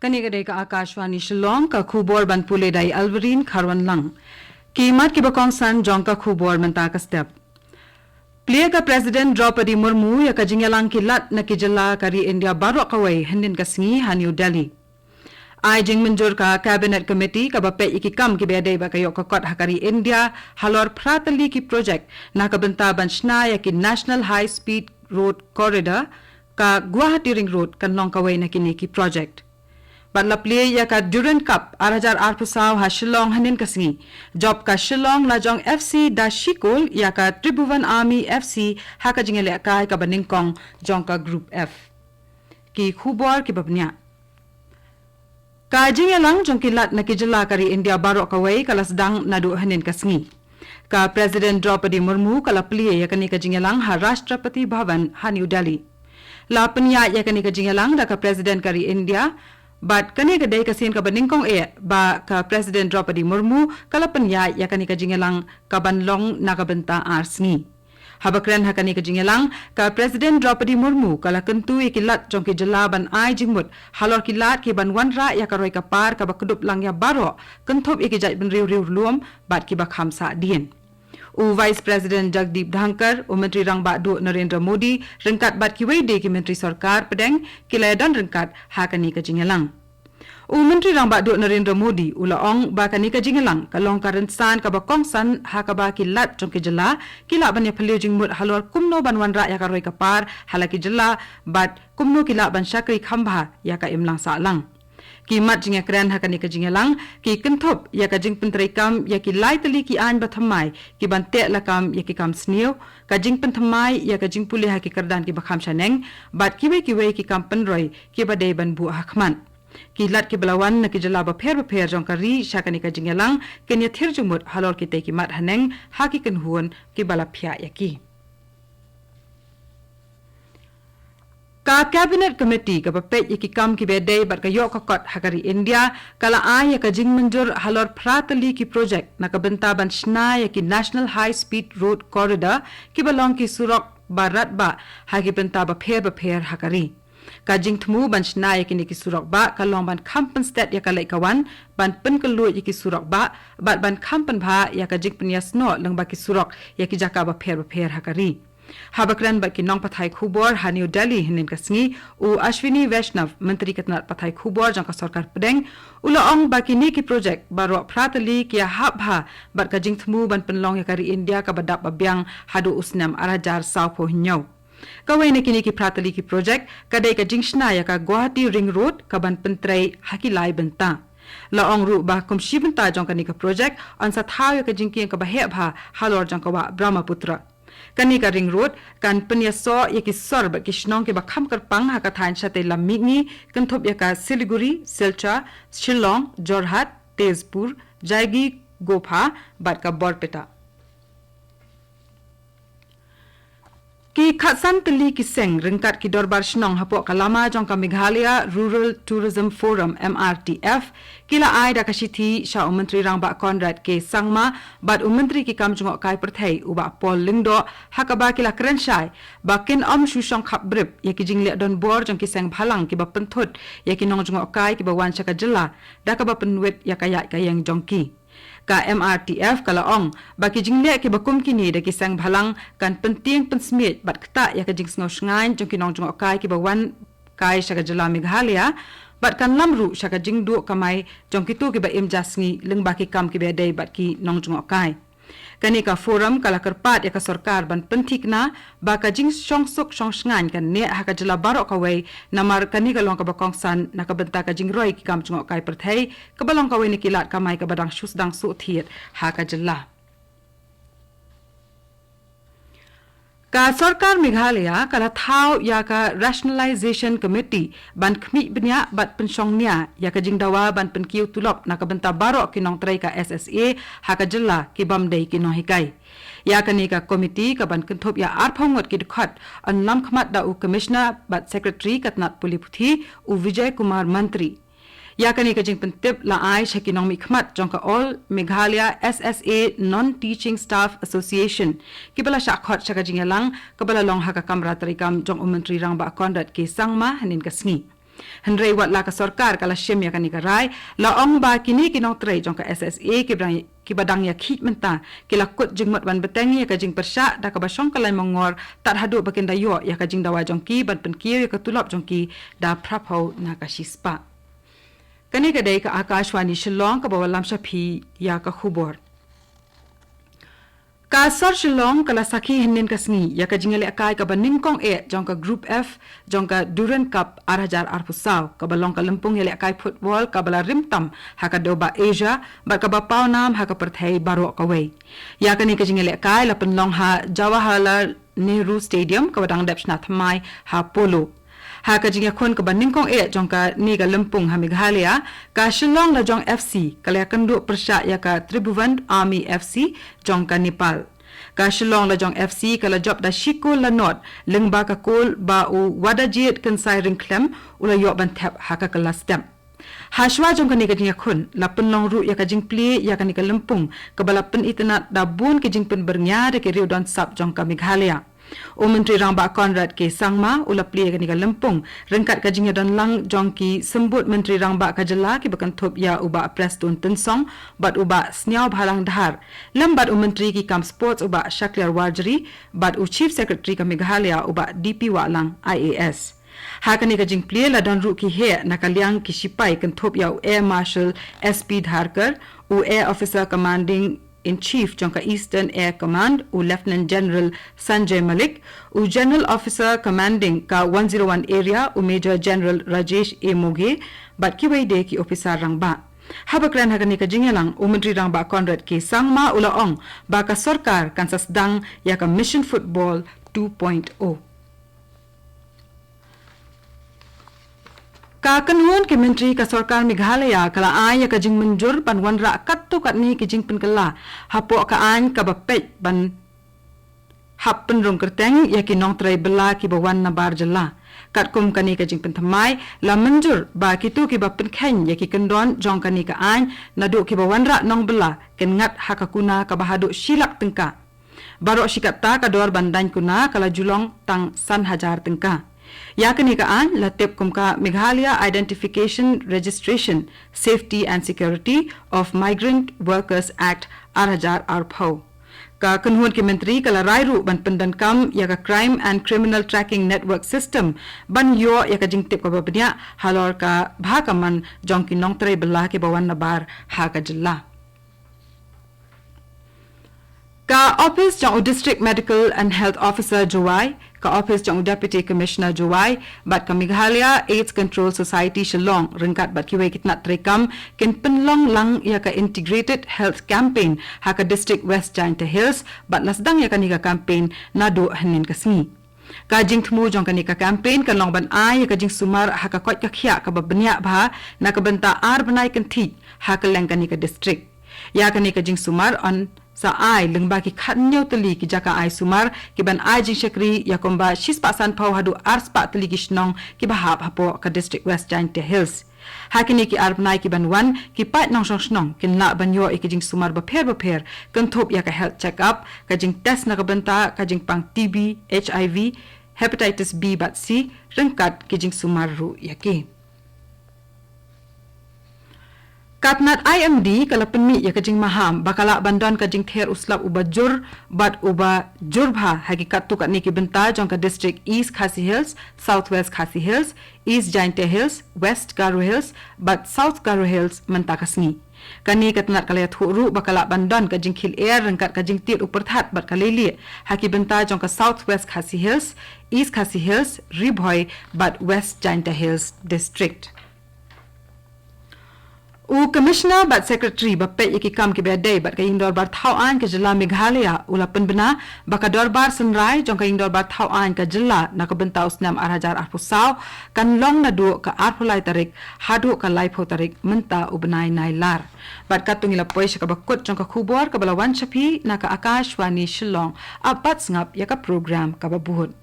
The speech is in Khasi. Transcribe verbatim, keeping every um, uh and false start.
Kane ka dei ka Akashvani Shillong, ka khubor ban pule da i Alverine Kharwanlang. Ki mat kiba kongsan jong ka khubor mynta ka step. Plie ka President Draupadi Murmu ïa ka jingïalang ki lad na ki jylla ka ri India baroh kawei hynnin ka sngi ha New Delhi. Ai jingmynjur ka Cabinet Committee kaba peit ïa ki kam kiba dei bad ka ïoh ka kot ha ka ri India halor phra tylli ki project na ka bynta ban shna ïa ki National High Speed Road Corridor, ka Guwahati Ring Road kan long kawei na kine ki project. Bad la plie ïa ka Durand Cup ar hajar arphew saw ha Shillong hynnin ka sngi. Jop ka Shillong Lajong F C da shikol ïa ka Tribhuvan Army F C ha ka jingïalehkai kaba nyngkong jong ka Group F. Ki khubor kiba bniah. Ka jingïalang jong ki lad na ki jylla ka ri India baroh kawei ka la sdang naduh hynnin ka sngi. Ka President Draupadi Murmu ka la plie ïa kane ka jingïalang ha Rashtrapati Bhavan ha New Delhi. La pynïaid ïa kane ka jingïalang da ka President ka ri India, bad kane ka dei ka sien kaba nyngkong eh ba ka President Draupadi Murmu ka la pynïaid ïa kane ka jingïalang kaban long na ka bynta ar sngi. Haba kren ha kane ka jingïalang, ka President Draupadi Murmu ka la kyntu ïa ki lad jong ki jylla ban ai jingmut halor ki lad ki ban wanrah ïa ka roi ka par kaba kdup lang ïa baroh, kynthup ïa ki jait bynriew riewlum bad kiba kham sahdien. U Vice President Jagdeep Dhankhar, u Myntri Rangbah Duh Narendra Modi ryngkat bad kiwei de ki Myntri Sorkar pdeng ki la ïadon ryngkat ha kane ka jingïalang. U Myntri Rangbah Duh Narendra Modi u la ong ba kane ka jingïalang ka long ka rynsan kaba kongsan ha kaba ki lad jong ki jylla ki lah ban ïaphylliew jingmut halor kumno ban wanrah ïa ka roi ka par ha la ki jylla bad kumno ki lah ban shakri kham bha ïa ka imlang sahlang. Ki mat jingïakren ha kane ka jingïalang ki kynthup ïa ka jingpyntreikam ïa ki lai tylli ki aiñ bathymmai ki ban teh lakam ïa ki kam sniew, ka jingpynthymmai ïa ka jingpule ha ki kyrdan kiba kham shaneng bad kiwei kiwei ki kam pynroi kiba dei ban buh ha khmat. Ki lad kiba la wan na ki jylla bapher bapher jong ka ri sha kane ka jingïalang kin ïathir jingmut halor kitei ki mat haneng ha ki kynhun kiba la phiah ïa ki. Ka Cabinet Committee kaba peit ïa ki kam kiba dei bad ka ïoh ka kot ha ka ri India ka la ai ïa ka jingmynjur halor phra tylli ki project na ka bynta ban shna ïa ki National High Speed Road Corridor kiba long ki surok ba radbah ha ki bynta bapher bapher ha ka ri. Ka jingthmu ban shna ïa kine ki surok bah ka long ban kham pynstet ïa ka leit ka wan, ban pynkylluid ïa ki surok bah bad ban kham pynbha ïa ka jingpynïasnoh lyngba ki surok ïa ki jaka bapher bapher ha ka ri. Haba kren bad ki nongpathai khubor ha New Delhi hynnin ka sngi, u Ashwini Vaishnaw, Myntri ka tnat pathai khubor jong ka sorkar pdeng, u la ong ba kine ki project baroh phra tylli ki ïahap bha bad ka jingthmu ban pynlong ïa ka ri India kaba dap ba biang haduh u snem ar hajar sawphew hynñiew. Kawei na kine ki phra tylli ki project ka dei ka jingshna ïa ka Guwahati Ring Road kaban pyntrei ha ki lai bynta. La ong ruh ba kum shi bynta jong kane ka project yn sa thaw ïa ka jingkieng kaba heh bha halor jong ka wah Brahmaputra. Kane ka Ring Road kan pynïasoh ïa ki sor bad ki shnong kiba kham kyrpang ha ka thaiñ shatei lam mihngi, kynthup ïa ka Siliguri, Silchar, Shillong, Jorhat, Tezpur, Jaigiri, Ghopha bad ka Borpeta. Ki khatsan tylli ki seng ryngkat ki dorbar shnong hapoh ka lama jong ka Meghalaya Rural Tourism Forum, M R T F, ki la ai da ka shithi sha u Myntri Rangbah Conrad K Sangma bad u Myntri ki kam jngohkai pyrthei u Bah Paul Lyngdoh, ha kaba ki la kren shai ba kin ym shu shong khapbrip ïa ki jingleh donbor jong ki seng bhalang kiba pynthut ïa ki nongjngohkai kiba wan sha ka jylla da kaba pynwit ïa ka ïaid ka ïeng jong ki. Ka M R T F ka la ong ba ki jingleh kiba kum kine da ki seng bhalang kan pyntieng pynsmiej bad ktah ïa ka jingsngew shngaiñ jong ki nongjngohkai kiba wan kai sha ka jylla Meghalaya, bad kan lam ruh sha ka jingduh kamai jong kito kiba im ja sngi lyngba ki kam kiba dei bad ki nongjngohkai. Kane ka forum ka la kyrpad ïa ka sorkar ban pynthikna ba ka jingshongsuk shongshngaiñ kan neh ha ka jylla baroh kawei, namar kane ka long kaba kongsan na ka bynta ka jingroi ki kam jngohkai pyrthei, kaba long kawei na ki lad kamai kaba dang shu sdang suk thied ha ka jylla. Ka sorkar Meghalaya ka la thaw ïa ka Rationalization Committee ban khmih bniah bad pynshong nia ïa ka jingdawa ban pynkiew tulop na ka bynta baroh ki nongtrei ka S S A ha ka jylla ki bym dei ki nonghikai. Ïa kane ka komiti kaban kynthup ïa arphew ngut ki dkhot yn lam khmat da u Commissioner bad Secretary ka tnat pule puthi, u Vijay Kumar Mantri. Ïa kane ka jingpyntip la ai sha ki nongmihkhmat jong ka All Meghalaya S S A Non-Teaching Staff Association, kiba la shah khot sha ka jingïalang kaba la long ha ka kamra treikam jong u Myntri Rangbah Conrad K Sangma hynnin ka sngi. Hynrei wat la ka sorkar ka la shim ïa kane ka rai, la ong ba kine ki nongtrei jong ka S S A kiba dang, kiba dang ïa khih mynta, ki la kut jingmut ban bteng ïa ka jingpyrshah da kaba shong kyllaiñ mongor, tad haduh ba kin da ïoh ïa ka jingdawa jong ki ban pynkiew ïa ka tulop jong ki da phraphew na ka shispah. Kane ka dei ka Akashvani Shillong kaba wallam sha phi ïa ka khubor. Ka sor Shillong ka la sakhi hynnin ka sngi ïa ka jingïalehkai kaba nyngkong eh jong ka Group F jong ka Durand Cup ar hajar arphew saw, kaba long ka lympung ïalehkai football kaba la rim tam ha ka dewbah Asia bad kaba paw nam ha ka pyrthei baroh kawei. Ïa kane ka jingïalehkai la pynlong ha Jawaharlal Nehru Stadium kaba dang dep shna thymmai ha Polo. Ha ka jingïakhun kaba nyngkong eh jong kane ka lympung ha Meghalaya, ka Shillong Lajong F C ka la ïakynduh pyrshah ïa ka Tribhuvan Army F C jong ka Nepal. Ka Shillong Lajong F C ka la jop da shi kol la nod, lyngba ka kol ba u Wadajit Kynsai Ryngkhlem u la ïoh ban thep ha ka kylla step. Hashwa jong kane ka jingïakhun, la pynlong ruh ïa ka jingplie ïa kane ka lympung kaba la pynitynnad da bun ki jingpynbyrngia da ki riew don sap jong ka Meghalaya. U Myntri Rangbah Conrad K Sangma u la plie ïa kane ka lympung ryngkat ka jingïadon lang jong ki symbud Myntri Rangbah ka jylla kiba kynthup ïa u Bah Prestone Tynsong bad u Bah Sniawbhalang Dhar, lem bad u Myntri ki kam sports u Bah Shakliar Warjri bad u Chief Secretary ka Meghalaya u Bah D P Wahlang I A S. Ha kane ka jingplie la don ruh ki heh na ka liang ki shipai kynthup ïa u Air Marshal S P Dharkar, u Air Officer Commanding in Chief jong ka Eastern Air Command u Lieutenant General Sanjay Malik, u General Officer Commanding ka one zero one Area u Major General Rajesh A Moghe, bad kiwei de ki ophisar rangbah. Haba kren ha kane ka jingïalang, u Myntri Rangbah Conrad K Sangma u la ong ba ka sorkar kan sa sdang ïa ka Mission Football two point oh. Ka kynhun ki myntri ka sorkar Meghalaya ka la ai ïa ka jingmynjur ban wanrah katto katne ki jingpynkylla hapoh ka aiñ kaba peit ban hap pynrung kyrteng ïa ki nongtrei bylla kiba wan nabar jylla. Katkum kane ka jingpynthymmai, la mynjur ba kito kiba pynkheiñ ïa ki kyndon jong kane ka aiñ naduh kiba wanrah nongbylla kin ngat ha ka kuna kaba haduh shi lak tyngka. Baroh shi katta ka dor ban daiñ kuna ka la ju long tang san hajar tyngka. Ïa kane ka aiñ la tip kum ka Meghalaya Identification, Registration, Safety and Security of Migrant Workers Act ar hajar arphew. Ka kynhun ki myntri ka la rai ruh ban pyndonkam ïa ka Crime and Criminal Tracking Network System ban ïoh ïa ka jingtip kaba bniah halor ka bha ka man jong ki nongtrei bylla kiba wan nabar ha ka jylla. Ka ophis jong u District Medical and Health Officer Jowai, ka ophis jong u Deputy Commissioner Jowai, bad ka Meghalaya AIDS Control Society Shillong ryngkat bad kiwei ki tnat treikam kin pynlong lang ïa ka Integrated Health Campaign ha ka District West Jaintia Hills, bad la sdang ïa kane ka campaign naduh hynnin ka sngi. Ka jingthmu jong kane ka campaign kan long ban ai ïa ka jingsumar ha ka koit ka khiah kaba bniah bha na ka bynta ar bnai kynthih ha kylleng kane ka district. Ïa kane ka jingsumar yn sa ai lyngba ki khathynñiew tylli ki jaka ai sumar kiban ai jingshakri ïa kumba shispah sanphew haduh arspah tylli ki shnong kiba hap hapoh ka District West Jaintia Hills. Ha kine ki ar bnai kiban wan, ki paid nongshong shnong kin lah ban ïoh ïa ki jingsumar bapher bapher, kynthup ïa ka health check-up, ka jingtest na ka bynta ka jingpang T B, H I V, hepatitis B bad C, ryngkat ki jingsumar ruh ïa ki. Ka tnat I M D ka la pynmih ïa ka jingmaham ba ka lah ban don ka jingther u slap uba jur bad uba jur bha ha ki katto katne ki bynta jong ka district East Khasi Hills, South West Khasi Hills, East Jaintia Hills, West Garo Hills bad South Garo Hills mynta ka sngi. Kane ka tnat ka la ïathuh ruh ba ka lah ban don ka jingkhylliar ryngkat ka jingtied u pyrthat bad ka leilieh ha ki bynta jong ka South West Khasi Hills, East Khasi Hills, Ri Bhoi bad West Jaintia Hills District. U Commissioner bad Secretary ba peit ïa ki kam kiba ïadei bad ka Ïingdorbar Thaw Aiñ ka Jylla Meghalaya u la pynbna ba ka Dorbar Synrai jong ka Ïingdorbar Thaw Aiñ ka Jylla na ka bynta u snem ar hajar arphew saw kan long naduh ka arphew lai tarik haduh ka laiphew tarik mynta u bnai Nailar. Bad katto ngi la poi sha kaba kut jong ka khubor kaba la wan sha phi na ka Akashvani Shillong. Ap bad sngap ïa ka program kaba bud.